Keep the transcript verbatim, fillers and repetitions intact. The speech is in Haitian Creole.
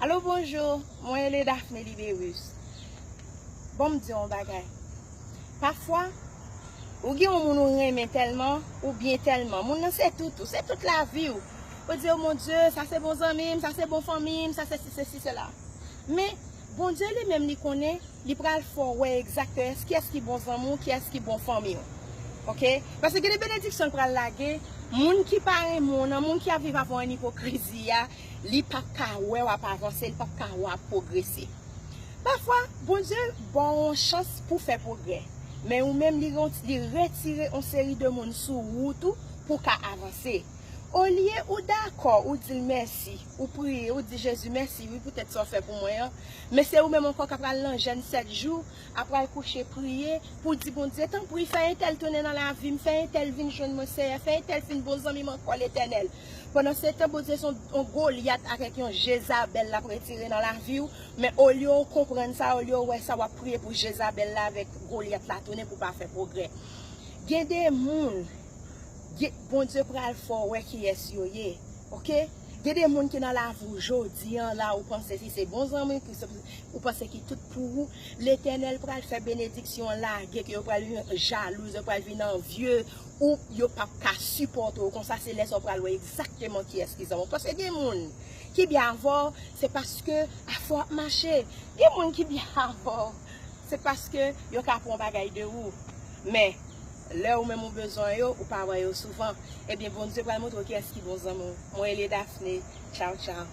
Alo, bonjou, mwen rele Daphné Libérus. Bon, m di yon bagay. Pafwa, ou gen yon moun ou renmen tèlman, ou byen tèlman. Moun nan se tout ou, se tout lavi w. Ou di, "O Bondye, sa se bon zanmi m, sa se bon fanmi m, sa se si, se si, sela." Men, Bondye li menm li konnen, li pral fè w wè egzakteman kiyès ki bon zanmi w, kiyès ki bon fanmi w. Oke? Paske gen de benediksyon l pral lage, moun ki pa renmen w nan, moun ki ap viv avè w an ipokrizi a, li p ap ka wè w ap avanse, li p ap ka wè w ap pwogrese. Pafwa, Bondye ba w yon chans pou fè pwogrè. Men ou menm, li, ret- li retire yon seri de moun sou wout ou pou w ka avanse. Olye ou dakò, ou di l mèsi, ou priye, ou di Jezi mèsi wi poutèt sa w fè pou mwen an. Men se ou menm ankò k ap pral nan jèn sèt jou, ap pral kouche priye, pou di Bondye, tanpri, fè entèl tounen nan lavi m, fè entèl vin jwenn mwen, Seyè, fè entèl vin bon zanmi m ankò, Letènèl. Pandan se tan, Bondye se yon, yon Golyat avèk yon Jezabèl l ap retire nan lavi w, men olye w konprann sa, olye w wè sa, w ap priye pou Jezabèl la avèk Golyat la tounen pou w pa fè pwogrè. Gen de moun, gen- Bondye pral fè w wè kiyès yo ye. Oke? Gen de moun ki nan lavi w jodi an la, ou panse ki se bon zanmi, ki se- ou panse ki tout pou ou. Letènèl pral fè benediksyon an lage, ke yo pral vin jalouz, yo pral vin anvye, ou yo p ap ka sipòte w. Konsa, se lè sa w pral wè egzakteman kiyès ki zanmi w. Paske gen moun ki byen avè w, se paske afè w ap mache. Gen moun ki byen avè w, se paske yo ka pran bagay de ou. Men, lè ou menm ou bezwen yo, ou pa wè yo souvan. Ebyen, Bondye pral montre w kiyès ki bon zanmi w. Mwen rele Daphné. Tchaw, tchaw.